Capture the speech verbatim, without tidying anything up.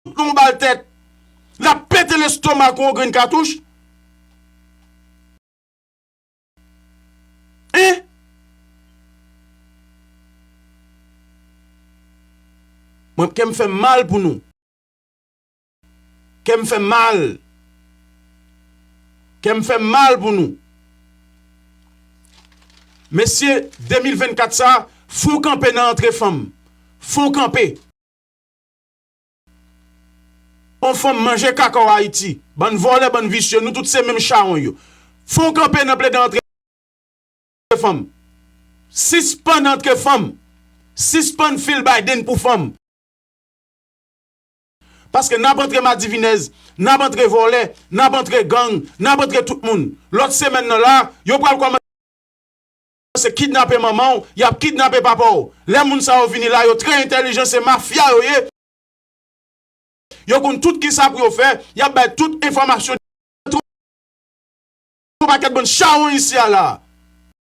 yon bal tèt, l ap pete lestomak ou yon grenn katouch. Hein? Mwen, kè m fè m mal pou nou. Kè m fè m mal. Kè m fè m mal pou nou. Mesye, de mil vennkat sa, fon kanpe nan antre fanm. Fon kanpe. On fanm manje kaka w Ayiti. Bann vòlè, bann visye, nou tout se menm chawony yo. Fon kanpe nan plede antre fanm. Sispann antre fanm. Sispann fil Biden pou fanm. Paske n ap antre madivinèz, n ap antre vòlè, n ap antre gang, n ap antre tout moun. Lòt semèn nan la, yo pral kòmanse kidnape manman w, y ap kidnape papa w. Lè moun sa yo vini la, yo trè entèlijan, se mafya yo ye. Yo konn tout kisa pou yo fè, y ap bay tout enfòmasyon. Yon pakèt bann chawony isi a la.